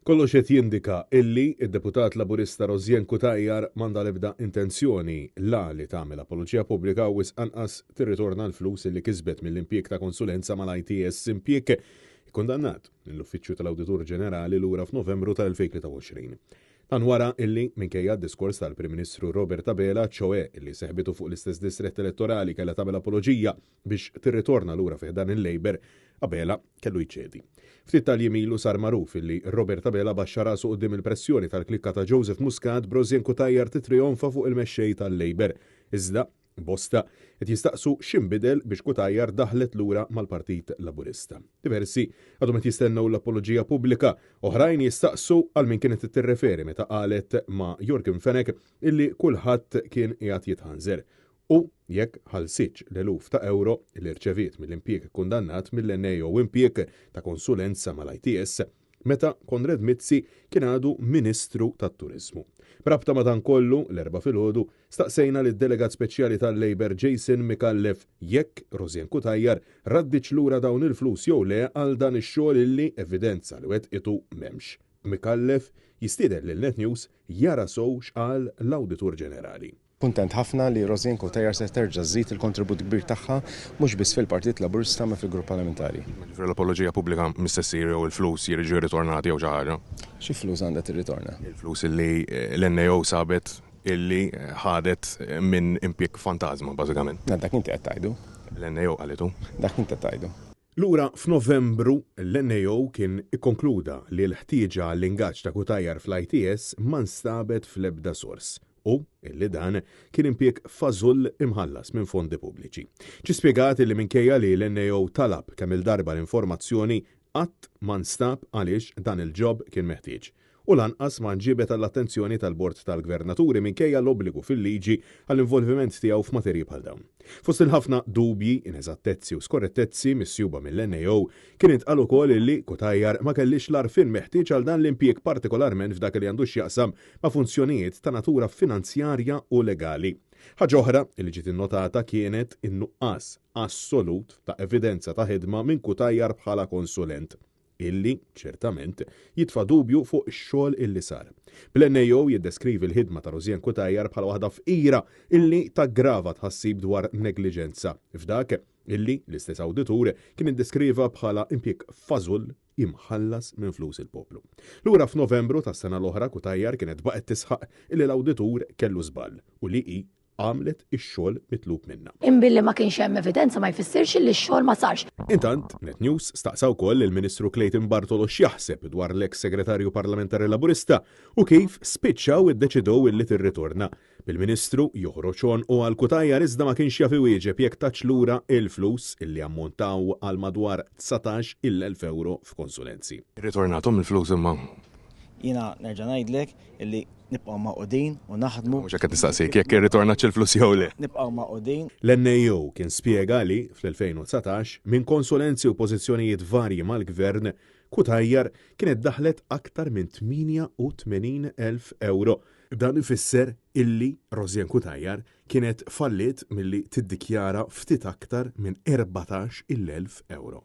Kollox qed jindika illi d-Deputat Laburista Rosianne Cutajar m'għandha l-ebda intenzjoni la li tagħmel apoloġija pubblika u wisq anqas tirritorna l-flus illi kisbet mill-impjieg ta' konsulenza mal-ITS, impjieg ikkundannat mill-Uffiċċju tal-Awditur Ġenerali lura f'Novembru tal-2023. Dan wara illi, minkejja d-diskors tal-Prim Ministru Robert Abela, ċoe illi seħbitu fuq l-istess distrett elettorali kellha tagħmel apoloġija biex tirritorna lura fi ħdan il-Labour, Abela kellu jċedi. Ftit tal-jiem ilu sar magħruf illi Robert Abela baxxa rasu quddiem il-pressjoni tal-klikka ta' Joseph Muscat b'Rosianne Cutajar titrijonfa fuq il-mexxej tal-Labour. Iżda, bosta qed jistaqsu x'inbidel biex Cutajar daħlet lura mal-Partit Laburista. Diversi għadhom qed jistennew l-apoloġija pubblika, oħrajn jistaqsu għal min kienet tirreferi meta qalet ma' Yorgen Fenech illi kulħadd kien qiegħed jitħanżer. U jekk ħallsitx l-eluf ta' ewro li rċeviet mill-impjieg ikkundannat mill-NAO impjieg ta' konsulenza mal-ITS meta Konrad Mizzi kien għadu Ministru tat-Turiżmu. B'rabta ma' dan kollu, l-Erbgħa filgħodu, staqsejna lid-Delegat Speċjali tal-Labour Jason Micallef jekk Rosianne Cutajar radditx lura dawn il-flus jew le għal dan ix-xogħol illi evidenza li wettqitu m'hemmx. Micallef jistieden lil Net News jara sew x'qal l-Awditur Ġenerali. Kuntent ħafna li Rosianne Cutajar se terġa' żżid il-kontribut kbir tagħha mhux biss fil-Partit Laburista imma fil-Grupp Parlamentari. Jiġifieri l-apoloġija pubblika mhix se ssir jew il-flus jerġgħu jirritornati jew xi ħaġa? Xi flus għandha tirritorna? Il-flus illi l-NAO sabet illi ħadet minn impjieg fantażma bażikament. Dak inti qed tgħidu. L-NAO qalitu. Dak inti qed tgħidu. Lura f'Novembru, l-NAO kien ikkonkluda li l-ħtieġa għall-ingaġġ ta' Cutajar fl-ITS ma nstabet fl-ebda sors u illi dan kien impjieg fażull imħallas minn fondi pubbliċi. Ġie spjegat illi minkejja li l-NAO talab kemm-il darba l-informazzjoni, qatt ma nstab għaliex dan il-job kien meħtieġ u lanqas ma nġiebet għall-attenzjoni tal-Bord tal-Gvernaturi minkejja l-obbligu fil-liġi għall-involviment tiegħu f'materji bħal dawn. Fost il-ħafna dubji, ineżattezzi u skorrettezzi misjuba mill-NAO, kien intqal ukoll illi Cutajar ma kellhiex l-għarfien meħtieġ għal dan l-impjieg partikolarment f'dak li għandu x'jaqsam ma' funzjonijiet ta' natura finanzjarja u legali. Ħaġa oħra li ġiet innotata kienet in-nuqqas assolut ta' evidenza ta' ħidma minn Cutajar bħala konsulent. illi, ċertament, jitfa' dubju fuq ix-xogħol illi sar. Bl-NAO jiddeskrivi l-ħidma ta' Rosianne Cutajar bħala waħda fqira illi taggrava tħassib dwar negliġenza f'dak illi l-istess awditur kien iddeskriva bħala impjieg fażull imħallas minn flus il-poplu. Lura f'Novembru tas-sena l-oħra Cutajar kienet baqgħet tisħaq illi l-awditur kellu żball u li hi għamlet ix-xogħol mitlub minnha. Imbilli ma kienx hemm evidenza ma jfissirx li x-xogħol ma sarx. Intant, Net News staqsa wkoll lill-Ministru Clayton Bartolo x'jaħseb dwar l-eks Segretarju Parlamentari Laburista u kif spiċċaw iddeċidew illi tirritorna. Bil-Ministru joħroġ għonqu għal Cutajar iżda ma kienx jaf iwieġeb jekk tatx lura il-flus illi ammontaw għal madwar 19,000 ewro f'konsulenzi. Irritornathom il-flus imma? Jiena nerġa' ngħidlek illi nibqgħu magħqudin u naħdmu. Mhux hekk qed nistaqsik, jekk irritornatx il-flus jew le. Nibqgħu magħqudin. L-NAO kien spjega li, fl-2019, minn konsulenzi u pożizzjonijiet varji mal-Gvern, Cutajar kienet daħlet aktar minn 88,000 ewro. Dan ifisser illi Rosianne Cutajar kienet falliet milli tiddikjara ftit aktar minn 14,000 ewro.